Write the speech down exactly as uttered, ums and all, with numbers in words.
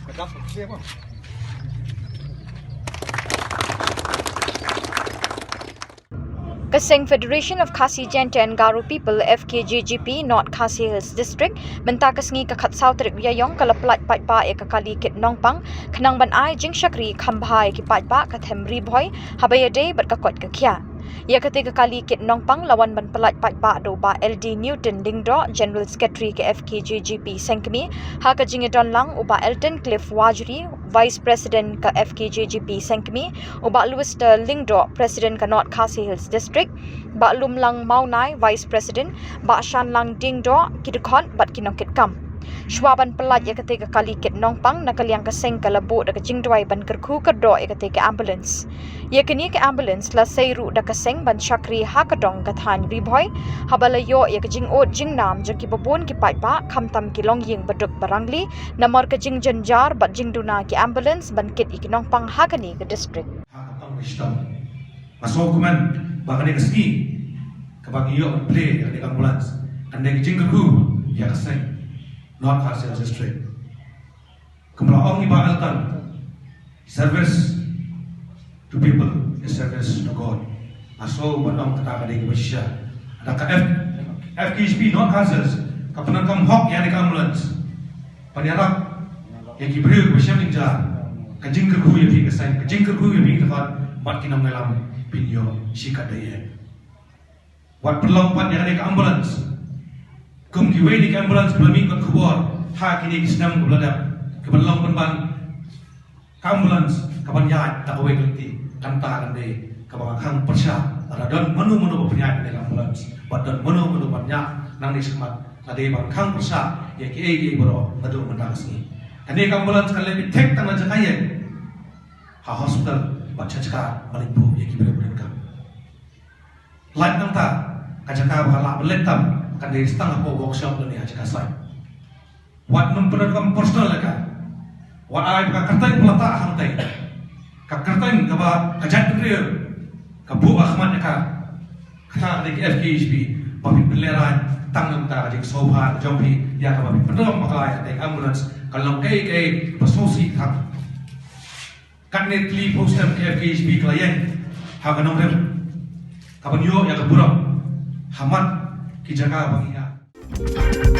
Ka seng Federation of Khasi Jaintia and Garo People, F K J G P, North Khasi Hills District mynta ka sngi ka khatsaw tarik Ïaiong ka la pyllait paidbah ïa ka kali kit nongpang khnang ban ai jingshakri kham bha ïa ki paidbah ka them Ri Bhoi haba ïadei bad ka koit ka khiah. Ïa kata ka kali kit nongpang la wan ban pyllait paidbah da u Bah L D Newton Lyngdoh, General Secretary ka F K J G P Sengkmie, ha ka jingïadon lang u Bah Elton Cliff Wajri, Vice President ka F K J G P Sengkmie, u Bah Lewis Lyngdoh, President ka North Khasi Hills District, Bah Lumlang Mawnai, Vice President, Bah Shanlang Diengdoh, ki dkhot bad ki nongkitkam. Shuwa ban pyllait ïa kata ka kali kit nongpang, na ka liang ka seng ka la buh da ka jingduwai ban kyrkhu kyrdoh ïa kata ka ambulance. Ïa kane ka ambulance la sei ruh da ka seng ban shakri ha ka dong ka thaiñ Ri Bhoi, haba la ïoh ïa ka jingud jingnam jong kiba bun ki paidbah, khamtam ki longïing baduk barangli, namar ka jingjynjar bad jingduna ki ambulance ban kit ïa ki nongpang ha kane ka district. Ha ka tong ka shitom. Nga sngewkmen ba kane ka sngi kaba ngi ïoh ban plie ïa kane ka ambulance kan dei ka jingkyrkhu ïa ka seng North Khasi Hills District. Kumba la ong i Bah Elton, service to people is service to God. Nga sngew ban ong kata ka dei kaba shisha. Da ka F, F K J P North Khasi Hills ka pyndonkam hok ïa kane ka ambulance. Ban ïarap ïa ki briew kiba shem jynjar. Ka jingkyrkhu ïa phi ka seng, ka jingkyrkhu ïa phi ka dkhot, bad ki nongïalam phin ïoh shi katdei. Wat pynlong pat ïa kane ka ambulance. Kum kiwei de ki ambulance ba la mih kot khubor ha kine ki snem kiba la dep, kiban long pynban ka ambulance kaban ïaid da kawei ka lynti, kata kan dei kaba nga khang pyrshah. Lada don mano mano ba pynïaid kane ka ambulance, bad don mano mano ban ïaid nangne shakhmat, nga dei ban khang pyrshah ïa kiei kiei baroh naduh mynta ka sngi. Kane ka ambulance kan leit beit thik tang na jaka ïeng ha hospital bad sha jaka ban leit buh ïa ki briew ba donkam. Lait nangta, ka jaka ba ka lah ban leit tam kan dei tang hapoh workshop lane ha jaka site. Wat nym pyndonkam personal ïa ka. Wat ai ba ka kyrteng ba la tah hangtei, ka kyrteng kaba ka jaitbynriew ka buh ha khmat ïa ka. Kata ka dei ka F K J P ba phin pynlehrain tang nangta ka jingsngewbha jong phi ïa kaba phin pyndonkam bakla ïa ka ambulance, kan long kaei kaei ba sngewsih tang. Katne tylli phew snem ka F K J P ka la ïeng ha ka nongrim kaban ïoh ïa ka burom ha mat ki jaka ba ngi ïa.